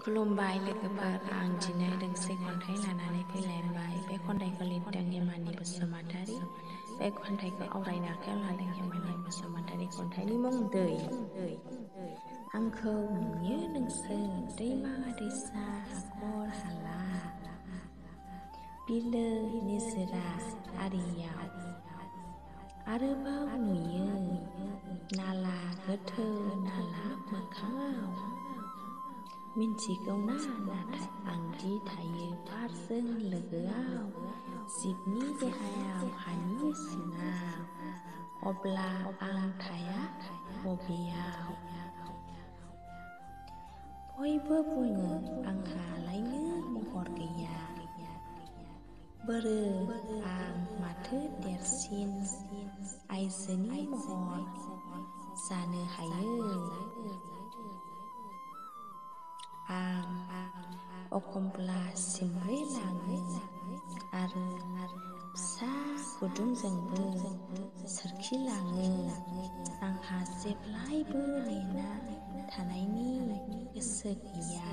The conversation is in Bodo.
खुलुमबाय लोगोफोर, आं दिनै दोंसे खन्थाइ लानानै फैलायबाय। बे खन्थाइखौ लिरदों हिमानि बसुमतारी। बे खन्थाइखौ आवरायनो आखायाव लादों हिमानि बसुमतारी। खन्थाइनि मुं दै। आंखौ नुयो नोंसोर दैमा दैसा हाखर हाला, बिलो निजोरा आरियाव। आरोबाव नुयो नाला गोथौ नाला मोखाङाव। मिन्थिगौना नाथाय आंदि थायो बारजों लोगोआव, जिबनि देहायाव हानि सिङाव। अब्ला आं थाया बबेयाव? बयबो बुङो आंहालायनो महर गैया। बोरो आं माथो देरसिन आइजोनि महर जानो हायो। आं अखमब्ला सिमब्रे लाङो आरो फिसा गुदुंजोंबो सोरखिलाङो। आंहा जेब्लायबो नेना थानायनि गोसो गैया।